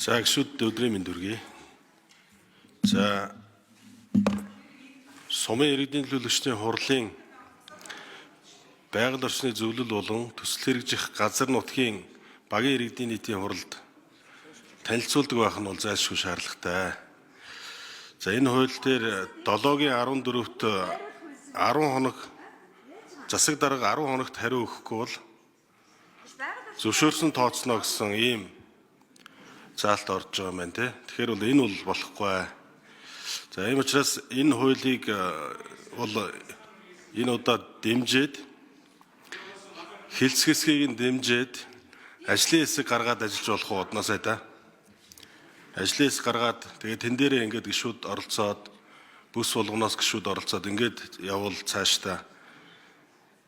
За гишүүд өдрийн мэнд хүргэе. За сумын иргэдийн төлөөлөгчдийн хурлын байгаль орчны зөвлөл болон төсөл хэрэгжих газар нутгийн багийн иргэдийн нийтийн хуралд танилцуулдаг байх нь бол зайлшгүй шаардлагатай. За энэ хууль дээр 7-гийн 14-т 10 хоног засаг дарга 10 хоногт хариу өгөхгүй бол зөвшөөрсөн тооцно гэсэн ийм заалт орж байгаа юм байна те. Тэгэхээр бол энэ бол болохгүй. За ийм учраас энэ хуулийг бол энэ удаа дэмжиж хэлц хэсгийг нь дэмжиж ажлын хэсэг гаргаад ажиллаж болох уу одноосоо да. Ажлын хэсэг гаргаад тэгээ тэн дээрээ ингээд гишүүд оролцоод бүс болгоноос гишүүд оролцоод ингээд явбал цаашдаа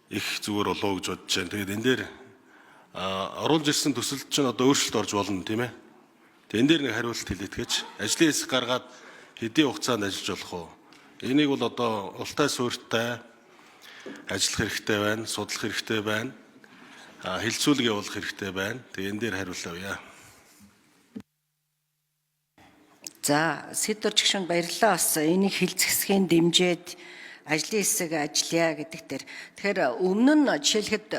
их зүгээр болов уу гэж бодож байна. Тэгээд энэ дээр оруулж ирсэн төсөлд чинь одоо өөрчлөлт орж болно тийм ээ. Тэгээд энэ дээр нэг хариулт хэлээтгэж ажлын хэсэг гаргаад хэдийн хугацаанд ажиллаж болох уу? Энийг бол одоо ултай суурьтай ажиллах хэрэгтэй байна, судлах хэрэгтэй байна, хэлцүүлэг явуулах хэрэгтэй байна. Тэгээд энэ дээр хариулт авъя. За, Сидор гишүүнд баярлалаа. Бас энийг хэлц хэсгийн дэмжиж ажлын хэсэг ажиллая гэдэг дээр. Тэгэхээр өмнө нь жишээлхэд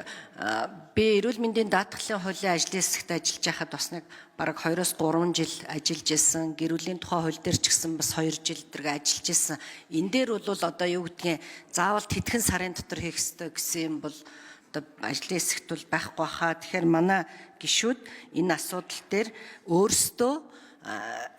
би эрүүл мэндийн даатгалын хуулийн ажлын хэсэгт ажиллаж байхад бас нэг бараг 2-3 жил ажиллаж исэн. Гэр бүлийн тухай хууль дээр ч гэсэн бас 2 жил зэрэг ажиллаж исэн. Энэ дээр бол одоо юу гэдгийг заавал тэтгэн сарын дотор хийх ёстой гэсэн юм бол одоо ажлын хэсэгт бол байхгүй хаа. Тэгэхээр манай гишүүд энэ асуудал дээр өөрсдөө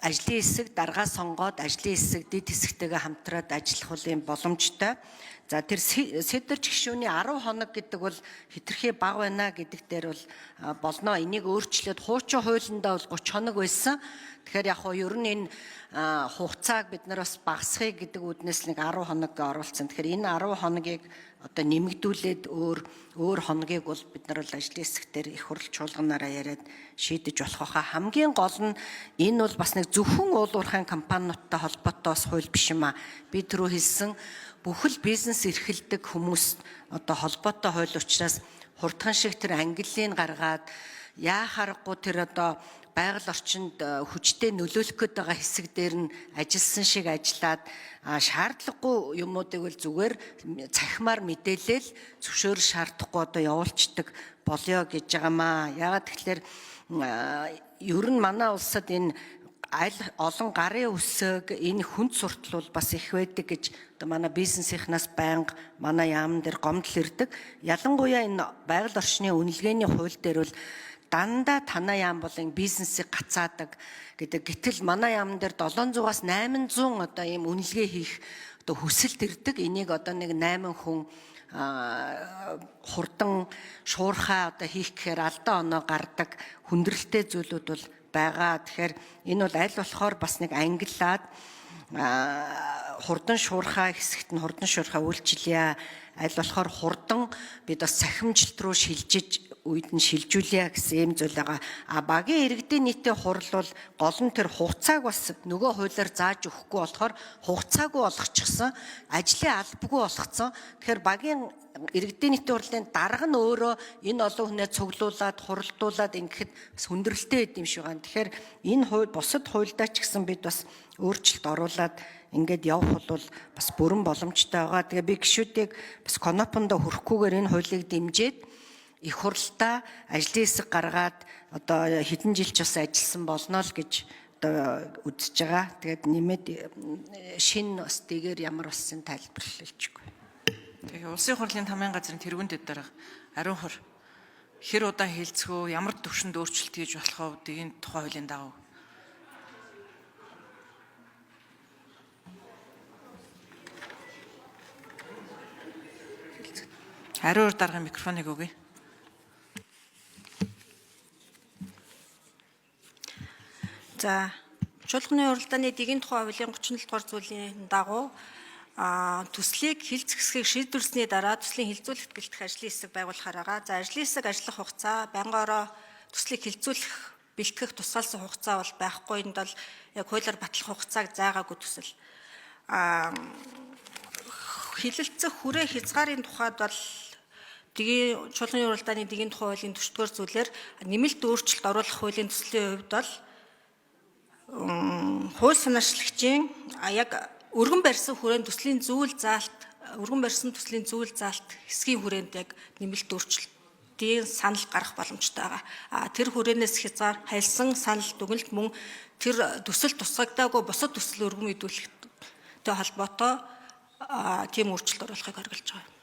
ажлын хэсэг даргаа сонгоод ажлын хэсэг дэд хэсэгтэйгээ хамтраад ажиллах бол юм боломжтой. За тэр сэдэрч гишүүний 10 хоног гэдэг бол хэтэрхий бага байна гэдэг дээр бол болно. Энийг өөрчлөөд хуучин хуулиндаа бол 30 хоног байсан. Тэгэхээр яг хуу ер нь энэ хугацааг бид нар бас багасхыг гэдэг үүднээс нэг 10 хоног оруулсан. Тэгэхээр энэ 10 хоногийг одоо нэмэгдүүлээд өөр өөр хоногийг бол бид нар бол ажлын хэсэгтэр их хурл чуулганаараа яриад шийдэж болох байхаа. Хамгийн гол нь энэ бол бас нэг зөвхөн уул уурхайн компаниудтай холбоотой бас хууль биш юм а. Би түрүү хэлсэн бүхэл бизнес эрхэлдэг хүмүүс одоо холбоотой хууль учраас хурдхан шиг тэр ангиллыг гаргаад яа харахгүй тэр одоо байгаль орчинд хүчтэй нөлөөлөх гээд байгаа хэсэг дээр нь ажилласан шиг ажиллаад шаардлагагүй юмнуудыг бол зүгээр цахимаар мэдээлэл зөвшөөрөл шаардахгүй одоо явуулцдаг болёо гэж байгаамаа. Яагаад тэгэхээр ер нь манай улсад энэ аль олон гарын үсэг энэ хүнд суртал бол бас их байдаг гэж одоо манай бизнесийнхнаас байнга манай яамн дээр гомдол ирдэг. Ялангуяа энэ байгаль орчны үнэлгээний хууль дээр бол дандаа танай яам болон бизнесийг гацаадаг гэдэг. Гэтэл манай яамн дээр 700-аас 800 одоо ийм үнэлгээ хийх одоо хүсэлт ирдэг. Энийг одоо нэг 8 хүн хурдан шуурхай одоо хийх гэхээр алдаа оноо гардаг хүндрэлтэй зүйлүүд бол байгаа. Тэгэхээр энэ бол аль болохоор бас нэг ангиллаад хурдан шуурхай хэсэгт нь хурдан шуурхай үйлчилье. Аль болохоор хурдан бид бас цахимжилт руу шилжиж үед нь шилжүүлье гэсэн ийм зүйл байгаа. А багийн иргэдийн нийтийн хурал бол гол нь тэр хугацааг бас нөгөө хуулиар зааж өгөхгүй болохоор хугацаагүй болгочихсон, ажлын албагүй болгоцсон. Тэгэхээр багийн иргэдийн нийтийн хурлын дарга нь өөрөө энэ олон хүнээ цуглуулад, хуралдуулад ингэхэд бас хүндрэлтэй байд юм шиг байна. Тэгэхээр энэ хууль бусад хуульдаа ч гэсэн бид бас өөрчлөлт оруулаад ингээд явах бол бас бүрэн боломжтой байгаа. Тэгээ би гишүүдийг бас конопондо хүрэхгүйгээр энэ хуулийг дэмжиж их хурлаа ажлын хэсэг гаргаад одоо хэдэн жил ч бас ажилласан болно л гэж одоо үзэж байгаа. Тэгээд нэмээд шинэ бас дэгээр ямар болсон тайлбарлалчгүй. Тэгээ улсын хурлын тамийн газрын тэргүүн дэд дарга ариун хур хэр удаан хэлцэх үү, ямар төвшөнд өөрчлөлт хийж болох вэ энэ тухай хуулийн дагуу. Ариун хур даргын микрофоныг өгье. За, чуулганы уралдааны дэгийн тухай хуулийн 37 дугаар зүйлийн дагуу төслийг хилцэх хэсгийг шийдвэрлсэний дараа төслийн хилцүүлэгт бэлтгэх ажлын хэсэг байгуулахаар байгаа. За, ажлын хэсэг ажиллах хугацаа байнга ороо төслийг хилцүүлэх бэлтгэх тусгаалсан хугацаа бол байхгүй. Энд бол яг хуулиар батлах хугацааг заагаагүй төсөл. Хилэлцэх хүрээ хязгаарын тухайд бол дэгийн чуулганы уралдааны дэгийн тухай хуулийн 40 дугаар зүйлээр нэмэлт өөрчлөлт оруулах хуулийн төслийн хувьд бол Хууль санаачлагчийн яг өргөн барьсан хүрээнд төслийн зүйл заалт, өргөн барьсан төслийн зүйл заалт хэсгийн хүрээнд яг нэмэлт өөрчлөлтийн санал гарах боломжтой байгаа. А тэр хүрээнээс хязгаар хайлсан санал дүгнэлт мөн тэр төсөл тусгагдаагүй бусад төсөл өргөн мэдүүлэхтэй холбоотой тийм өөрчлөлт оруулахыг оргилж байгаа.